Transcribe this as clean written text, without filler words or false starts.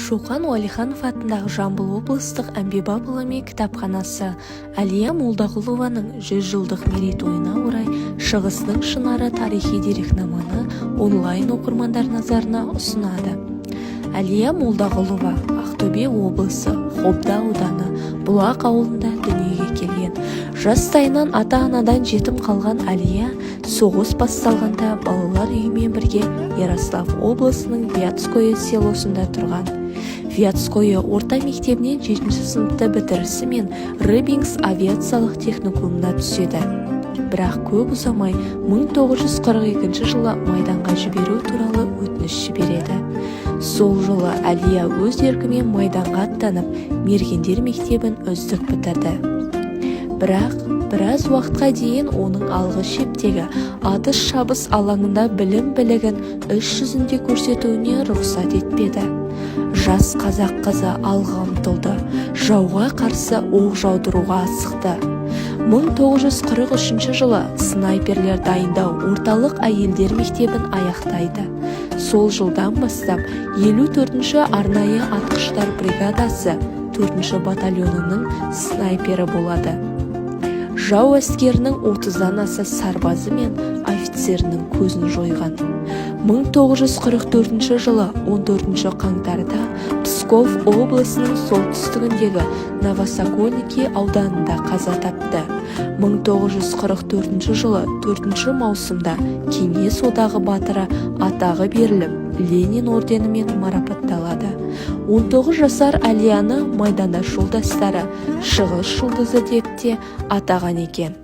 Шоқан Уәлиханов атындағы Жамбыл облыстық әмбебап ғылыми кітапханасы Әлия Молдағұлованың 100 жылдық мерейтойына орай «Шығыстың шынары» тарихи дерекнаманы онлайн оқырмандар назарына ұсынады. Әлия Молдағұлова Ақтөбе облысы, Қобда ауданы, Бұлақ ауылында дүниеге келген. Жастайынан ата-анадан жетім қалған Әлия соғыс басталғанда балалар үйімен бірге Ярослав облысының Вятское селосында тұрған. Вятское орта мектебінен жетінші сыныпты бітірісімен Рыбинск авиациялық техникумына түседі. Бірақ көп ұзамай 1942 жылы майданға жіберу туралы өтініш жібереді. Сол жылы Әлия өз еркімен майданға аттанып, мергендер мектебін үздік бітірді. Бірақ біраз уақытқа дейін оның алғы шептегі атыс шабыс алаңында білім білігін іс жүзінде көрсетуіне рұқсат етпеді. Жас қазақ қызы алға ұмтылды, жауға қарсы оқ жаудыруға асықты. 1943 жылы снайперлер дайындау орталық әйелдер мектебін аяқтайды. Сол жылдан бастап 54-ші арнайы атқыштар бригадасы 4-ші батальонының снайпері болады. Жау әскерінің 30-дан аса сарбазы мен офицерінің көзін жойған. 1944 жылы 14 қаңтарда Псков облысының солтүстігіндегі Новосокольники ауданында қаза тапты. 1944 жылы 4 маусымда Кеңес Одағы Батыры атағы беріліп, Ленин орденімен марапатталады. 19 жасар Әлияны майдандаш жолдастары «Шығыс жұлдызы» деп те атаған екен.